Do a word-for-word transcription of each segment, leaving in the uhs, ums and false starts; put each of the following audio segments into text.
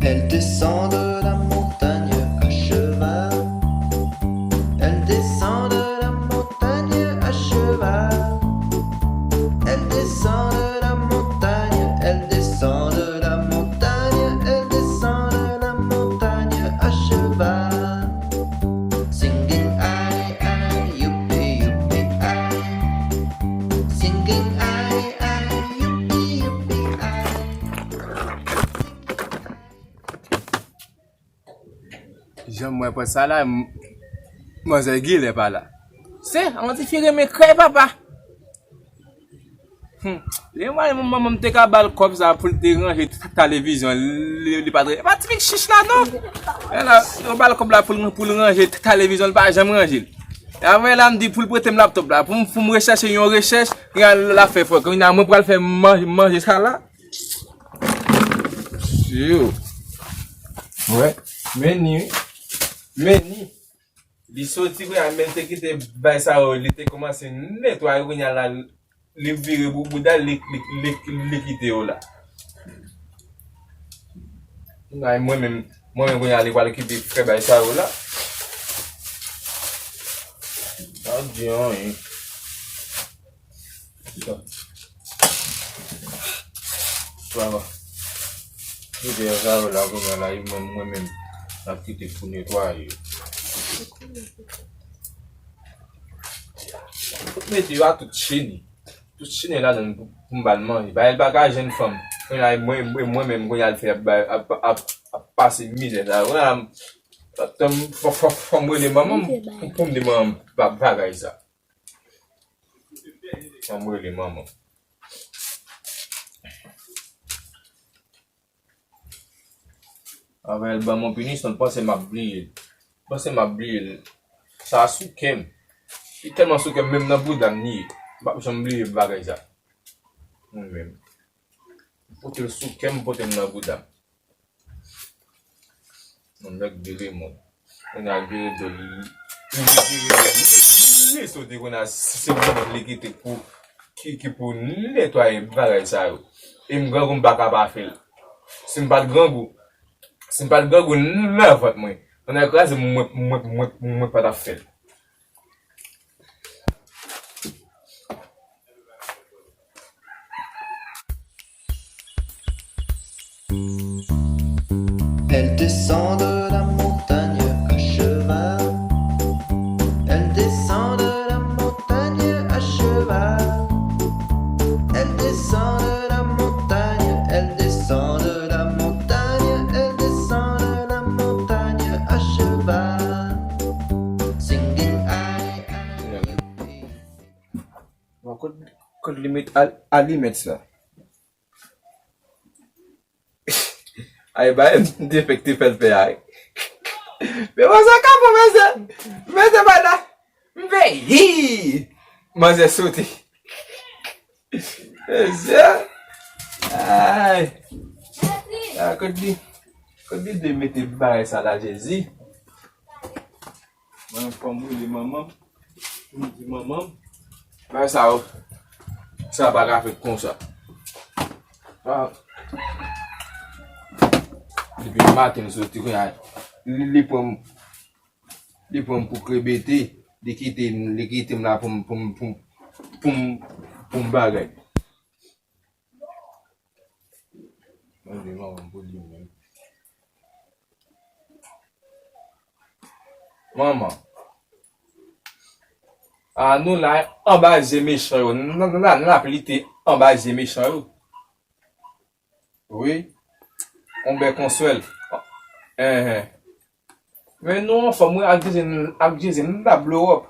Elle descend de la montagne à cheval. Elle descend de la montagne à cheval. Elle descend de la montagne, elle descend de la montagne, elle descend de la montagne à cheval. Singing aïe aïe, youpi youpi aïe. Singing aïe aïe, youpi youpi aïe. Jan m wè pòt sa la, m- manzè Gilè pa la. Se, an ti fi renmen krèy papa. Hmm. Lè mwen, manman m te ka ba l kòb sa pou l te ranje t- televizyon, li, li pa t, pa tipik chich la non. E la, yo ba l kòb la pou l, pou l ranje t- televizyon, li pa janm ranje l. E apre la, m di pou l prete m laptop la, pou m, pou m rechèche yon rechèch, kounye a l ap fè fò. Kounye a mwen pral fè manje, manje sa la. Yo. Wè. Men ni, wi. Men ni. Li soti kounye a, men l te kite bay sa yo, li te kòmanse netwaye kounye a la, li vire pou bouda l, li, li, li, li kite yo la. Ay, mwen menm, mwen menm kounye a, li pral kite fè bay sa yo la. Pa di anyen. Sa va. Kite sa yo la kounye a la, e mwen, mwen menm, m ap kite pou netwaye yo. Tout mete yo a tout cheni. Tout cheni ladan pou, pou m ba l manje. Ba l bagay jèn fanm. Kounye a, mwen, mwen, mwen menm, kounye a, l fè ap, ap, ap, ap pase mizè sa. Kounye a, fò, fò, fò m rele manman m pou, pou m di manman m ba- bagay sa. Fò m rele manman. Avè l ban mwen pinisyon, l panse m ap bliye l. Panse m ap bliye l. Sa sou kè m. Li tèlman sou kè m, menm nan bouda m li ye. M p ap janm bliye bagay sa. Mwen menm. M pote l sou kè m, m pote l nan bouda m. Yon nèg vire mwen. Yon nèg vire do li. Li vire do li. Li soti kounye a, se mwen menm li kite pou, ki, ki pou netwaye bagay sa yo. E m grangou m pa ka pa fè l. Si m pa t grangou, si m pa t grangou nan vant mwen, yon nèg kraze m, mwen, mwen, mwen, mwen pa t ap fè l. Elle descend de la montagne à cheval. Elle descend de la montagne à cheval. Elle descend de la montagne, elle descend de la montagne, elle descend de la montagne à cheval. Singing aïe aïe. Bon, kot, kot li met al- alimèt sa? Ay, ba, m te fèk te fè l fè a. Men manzè ka pou manzè. Manzè pa la. M fè hi. Manzè soti. Manzè. Ay. A, kot li, kot li de mete bagay sa la, Jezi? Mwen, fò m rele manman m. Pou m di manman m. Bagay sa yo, sa pa ka fèt konsa. Ah. Depi maten m soti kounye a, li, li pran m, li pran m pou krebete, li kite m, li kite m la pou m, pou m, pou m, pou m, pou m bagay. Mwen di manman m pou li menm. Manman. A nou la anba zye mechan yo. N, n, n, n ap lite anba zye mechan yo. Wi. On bèk on swèl. Enhen. Men nou anfòm, wi, ak Jezi, ak Jezi, n ap blow up.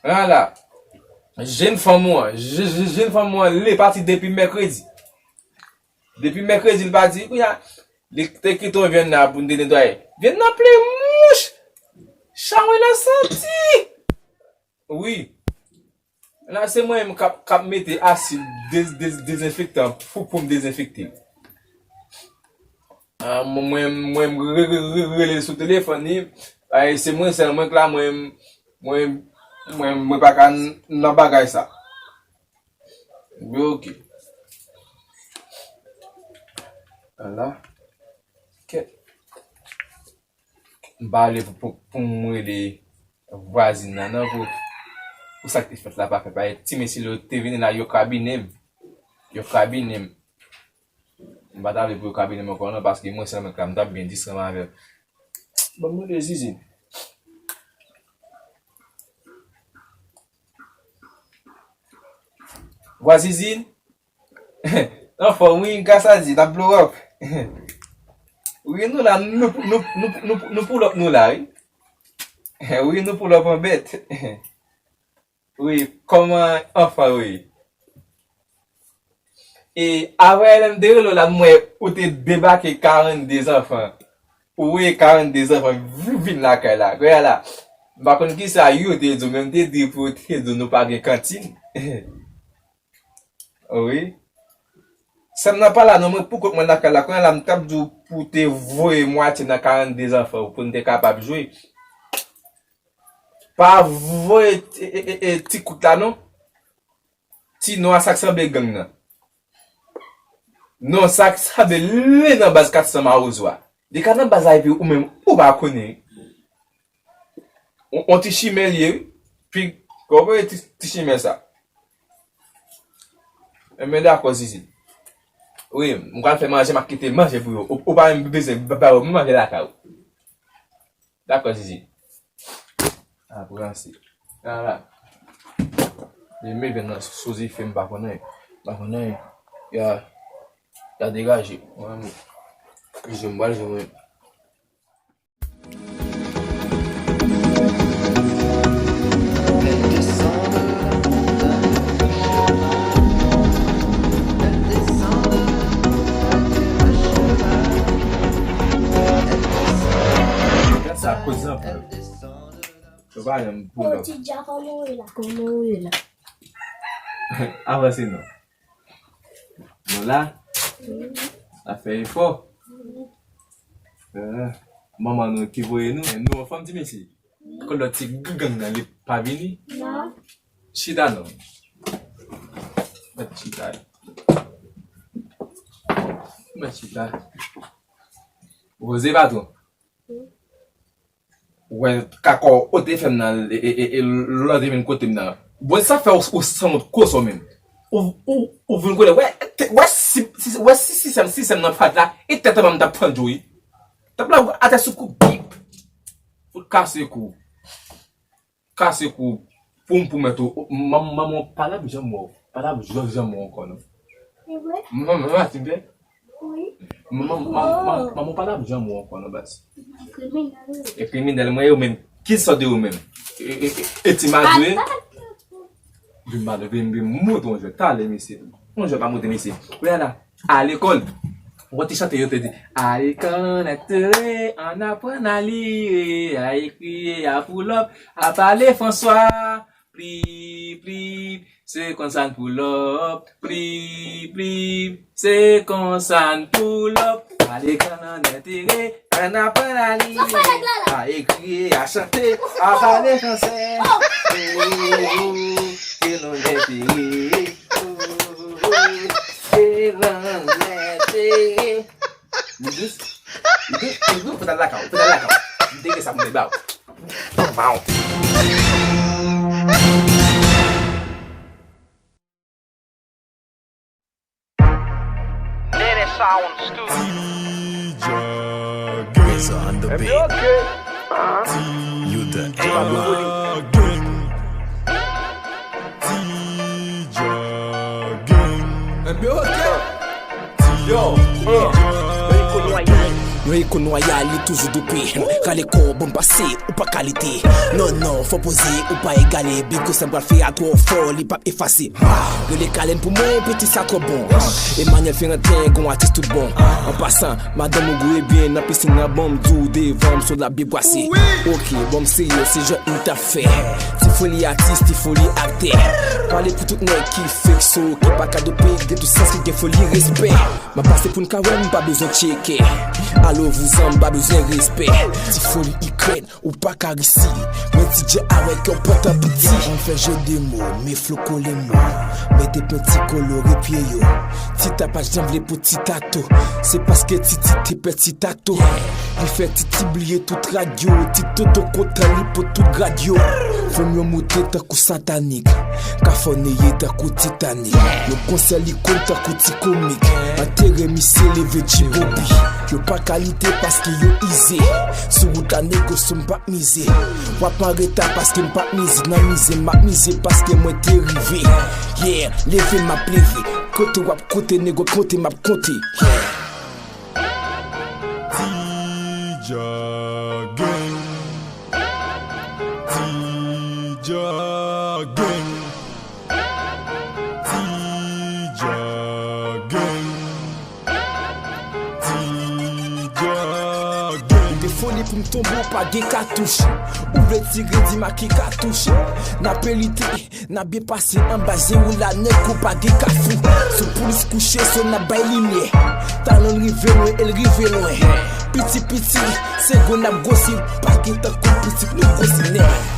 Ala. Jèn fanm ou an, je- je- jèn fanm ou an, li pati depi mèkredi. Depi mèkredi, li pati, kounye a, li te kite yon vyann la pou n te netwaye. Vyann nan plen mouch! Chawony la santi! Wi. La, se mwen menm k ap, k ap mete asid dez- dez- dezenfektan pou, pou m dezenfekte l. Ah, mwen, mwen, mwen re- re- re- rele l sou telefòn li. Ay, se mwen sèl mwen k la, mwen, mwen, mwen, mwen pa ka n- nan bagay sa. Bloke. Ala. Kèt. M pa vle pou, pou, pou m rele vwazin nan, non, pou, pou sa k te fèt la pa fèt. Paske ti mesye yo te vini la, yo kabine m. Yo kabine m. M pa ta vle pou yo kabine m ankò, non, paske mwen sèlman k la, m t ap byen distran avè l. Ban m rele Zizin. Vwa Zizin? Anfòm, wi, gras a Dye, n ap blow up. Wi, nou la, nou, nou, nou, nou, nou pull up, nou la, wi. Wi, nou pull up an bèt. Wi, kòman anfan yo ye? E, avè lè m te rele w la, m wè ou te debake karannde zanfan. Ou voye karannde zanfan vi-, vin lakay la. Kounye a la, m pa konn kisa yo te di w, men m te di pou yo te di w nou pa gen kantin. Wi. Sè m nan pa la non, mwen pou kont mwen lakay la. Kounye a la, m t ap di w pou w te voye mwatye nan karannde zanfan pou n te kapab jwe. Pa voye ti, e, e, e, ti kout la non. Ti non a sa k sanble gang nan. Non, sa k sanble li nan baz kat san mawozo a. Li ka nan baz la epi ou menm ou pa konnen. On, on ti chimè li ye, wi. Pi, kòman ti, ti chimè sa? Enben, dakò, Zizi. Wi, m pral fè manje, m ap kite manje pou yo. Ou, ou pa menm bezwen ba, ba yo manje lakay ou. Dakò, Zizi. Apranse. Ala. Li mete nan souzi fè m pa konnen. Pa konnen. Ya. Ya degaje. Mwen, mwen. Jwenn bal, jwenn mwen. Sa koz anpil. Yo pa janm pull up. Ti Dja, kòman w ye la? Kòman w ye la? Avanse non. Nou la? Wi. N ap fè efò. Wi. Eh, manman nou ki voye nou, nou anfòm ti mesye. Wi. Kon lòt ti gang nan li pa vini. Non. Chita non. Mèt chita. Mèt chita. Poze patwon. Wi. Ou wè kakò ou te fè m nan, e, e, e, e, lè w te vin kote m nan. Bon, sa fè ou, ou sanwont koz ou menm. Ou, ou, ou vin kote, wè, te, wè si, si, wè si sistèm, sistèm nan pa t la, e tèt anba m t ap pann ou, wi. T ap la atè sou kou, bip. Fout kase kou. Kase kou. Pou m pwomèt ou, manman, manman w pa t ap janm wè w. Pa t ap janm, janm wè w ankò, non. Se vre? Manman, manman, ti bè. Wi. Manman, manman, manman, manman w pa t ap janm wè w ankò, non, baz. Kriminèl, wi. E kriminèl, mwen, yo menm. Ki sòt de ou menm? E, e, e, e ti madwe? Vin madwe, vin, vin, montre yon jwèt. Talè, mesye. Yon jwèt pa montre, mesye. Wi, ala. A lekòl. Ou konn ti chante yo te di, "Al kanèt tere, ann aprann a lire, a ekri, a pull up, a pale Franswa." Plip, plip, se konsa n pull up. Plip, plip, se konsa n pull up. Al kanèt tere, ann aprann a lire, a ekri, a chante, a pale fransè. Oh, oh, oh, ke nou entere. Oh, oh, oh. Li dous. Li dous. Li dous. Fò t al lakay ou. Fò t al lakay ou. M te gen sa pou m te ba ou. Pou m ba ou. Nene Sound Studio. T J Gang. It's on the beat. You the A one. Gang. T J Gang. Yo, uh, Rico Noyal. Yon Rico Noyal, li toujou doupi. Rale kò w, ban m pase, ou pa kalite. Non, non, fò poze, ou pa egale. Big Ghost, sa m pral fè a twò fò, li p ap efase. Rele Kalen pou mwen, piti sa twò bon. Emmanuel Ferrantin, gon atis tout bon. An pasan, madanm ou gou ebyen, nan pisin nan ban m di w devan m, sou la bib brase. Ok, bon, m serye, se jwèt m t ap fè. Ti Foli atis, Ti Foli aktè. Pale pou tout nèg ki fake so, ki pa ka dope, gen tout sans, ki gen foli, respè. M ap pase pou n ka wè, m pa bezwen tcheke. Alo vouzan, m pa bezwen respè. Ti Foli ikrèn, ou pa ka risi. Mwen ti djè avèk yon pantan piti. An fè je de mo, me flo kole mo. Mete penti kolore pye yo. Ti tapaj nan vle pou ti tato. Se paske Titi te pè ti tato. Li fè Titi bliye tout rad yo. Ti toto kontan li pou tout grad yo. Fòm yo moute tankou satanik. Ka fò neye tankou Titanik. Yo konsè li konn tankou ti komik. Antere misye leve Jibobi. Yo pa kalite paske yo ize. Sou wout la negosye m pa mize. W ap an reta paske m pa mize nan mize. M ap mize paske mwen te rive. Yeah, leve m ap leve. Kote w ap konte, nego konte, m ap konte. Yeah. Ti Dja Gang. Ti Dja Gang. Ti Dja Gang. Ti Dja Gang. Ou gen foli pou m tonbe, ou pa gen katouch. Ou vle tire, di m a ki katouch. N ap elite, n ap byen pase anba zewo la, nèg ou pa gen kafou. Sou polis kouche, so n ap bay limyè. Talan l rive lwen, e l rive lwen. Piti piti, se gwo n ap gwosi, pa gen tan kou pitit, nou gwosi nèt.